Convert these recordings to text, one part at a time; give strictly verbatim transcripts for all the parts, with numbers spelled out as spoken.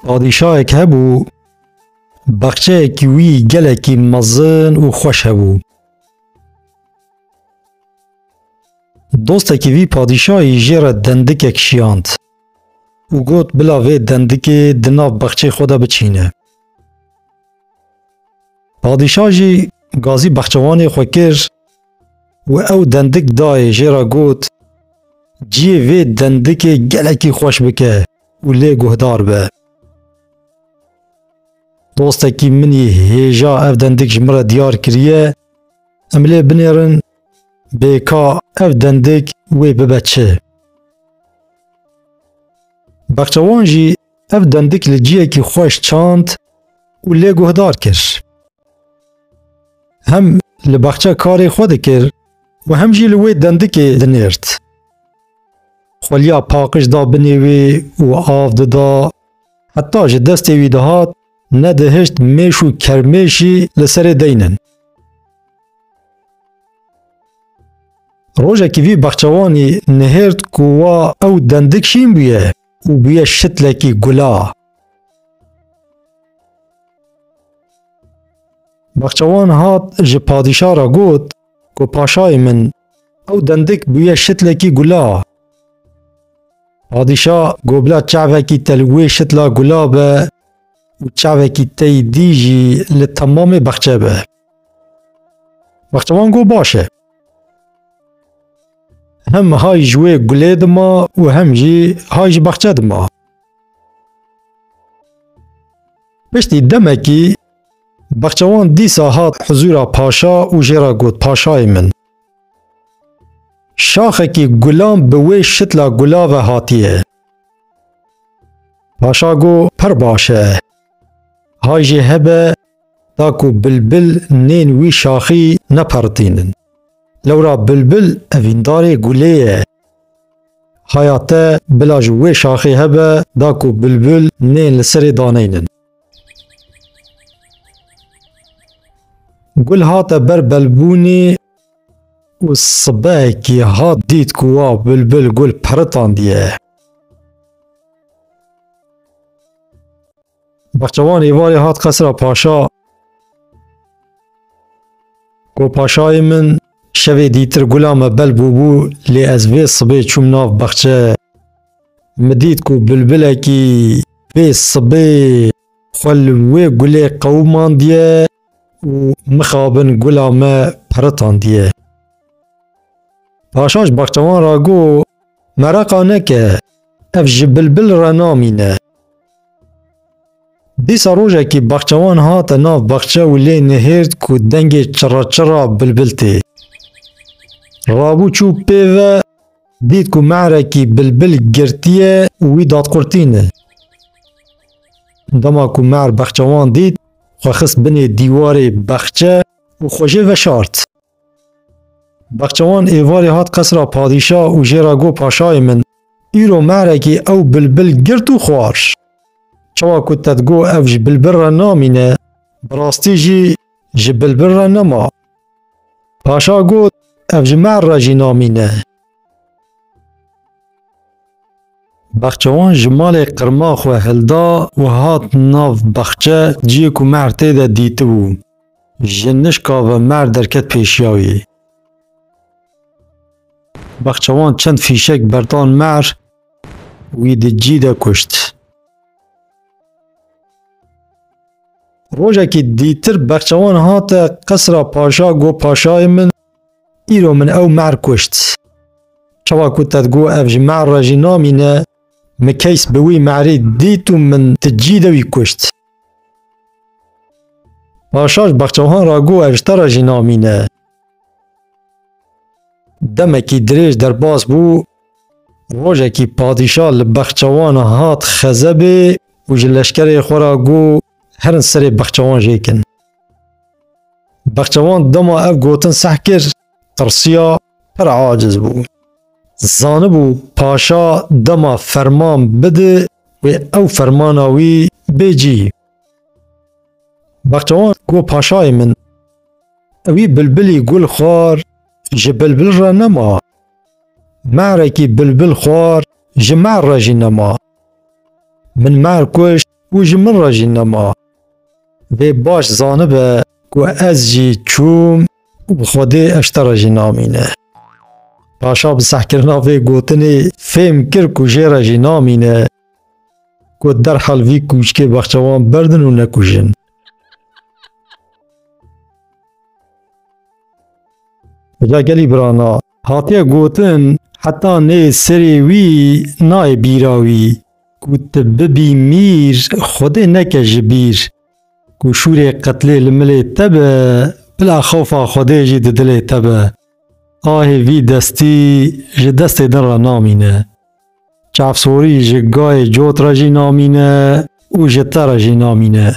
Padîşahek hebû, baxçeyekî wî gelekî mezin û xweş hebû. Dostekî vî padîşahî jê re dendikek şiyand û got, "Bila vê dendikê di nav baxçeyê xwe de biçîne." Padîşah jî gazî baxçewanê xwe kir û ew dendik dayê, jê re got, "Ciyê vê dendikê gelekî xweş bike û lê guhdar be." Dostekî min î hêja ev dendik ji min re diyar kiriye, em lê binêrin, bê ka ev dendik wê bibe çi. Baxçewan jî ev dendik li ciyekî xweş çand û lê guhdar kir. Hem li baxçe karê xwe dikir û hem jî li wê dendikê dinêrt. Xweliya paqij da binê wê û av dida, heta ji destê wî dihat, nedihişt mêş û kermêşî li serê deynin. Rojekî vî baxçewanî nihêrt ku wa ew dendik şîn bûye û bûye şitlekî gula. Baxçewan hat ji padîşa re got ku, "Paşayê min, ew dendik bûye şitlekî gula." Padîşa got, "Bila çavekî te li wê şitla gula be û çavekî te yî dî jî li temamê baxçe be." Baxçewan got, "Baş e." Hem hay ji wê gulê dima û hem jî hay ji baxçe dima. Piştî demekî baxçewan dîsa hat huzûra paşa û jê re got, "Paşayê min, şaxekî gulan bi wê şitla gula ve hatiye." Paşa got, "Pir baş e. Hay jê hebe da ku bilbil nên wî şaxî neperitînin. Lewra bilbil evîndarê gulê ye. Haya te bila ji wê şaxê hebe da ku bilbil nên li serê daneynin." Gul hate ber belbûnê û sibehekî hat dît ku wa bilbil gul peritandiye. Baxçewan êvarê hat qesra paşa. Got, "Paşayê min, şevê dîtir gula me bel bûbû, lê ez vê sibê çûm nav baxçe. Min dît ku bilbilekî vê sibê xwe li wê gulê qewimandiye û mixabin gula me peritandiye." Paşa ji baxçewan re got, "Mereqa neke, ev ji bilbil re namîne." Dîsa rojekî baxçewan hate nav baxçe û lê nihêrt ku dengê çira çira bilbil tê. Rabû çû pê ve, dît ku mehrekî bilbil girtiye û wî dadqurtîne. Dema ku mehr baxçewan dît, xwe xist binê dîwarê baxçe û xwe jê veşart. Baxçewan êvarê hat qesra padîşa û jê re got, "Paşayê min, îro mehrekî ew bilbil girt û xwar. Çawa ku te digot ev ji bilbil re namîne, bi rastî jî ji bilbil re nema." Paşa got, "Ev ji mehr re jî namîne." Baxçewan ji malê qirma xwe hilda û hat nav baxçe, ciyê ku mehr tê de dîtibû. Ji nişka ve mehr derket pêşiya wî. Baxçewan çend fîşek berdan mehr, wî di cî de kuşt. Rojekî dîtir baxçewan hate qesra paşa, got, "Paşayê min, îro min ew mehr kuşt. Çawa ku te digot ev ji mehr re jî namîne, min keys bi wî mehrî dît û min di cî de wî kuşt." Paşa ji baxçewan re got, "Ev ji te re jî namîne." Demekî dirêj derbas bû, rojekî padîşa li baxçewan hat xezebê û ji leşkerê xwe re got, "Herin serê baxçewan jêkin." Baxçewan dema ev gotin seh kir, tirsiya, pir aciz bû. Zanibû paşa dema ferman bide, wê ew fermana wî bê cî. Baxçewan got, "Paşayê min, ewî bilbilî gul xwar ji bilbil re nema. Mehrekî bilbil xwar ji mehr re jî nema. Min mehr kuşt, û ji min re jî nema. Vê baş zanibe ku ez jî çûm û bi Xwedê ez ji te re jî namîne. Paşa bi sehkirina vê gotinê fêm kir ku jê re jî namîne, ku derhal vî kûçikê baxçewan berdin û nekujin. Hêja gelî birana, hatiye gotin, heta nê serê wî nayê bîra wî, ku tu bibî mîr, Xwedê neke ji bîr, ku şûrê qetlê li milê te be, bila xewfa Xwedê jî di dilê te be. Ahê vî destî ji destê din re namîne. Çavsorî ji gayê cot re jî namîne û ji te re jî namîne.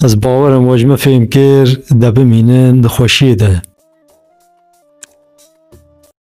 Ez bawer im we ji min fêm kir, de bimînin di xweşiyê de.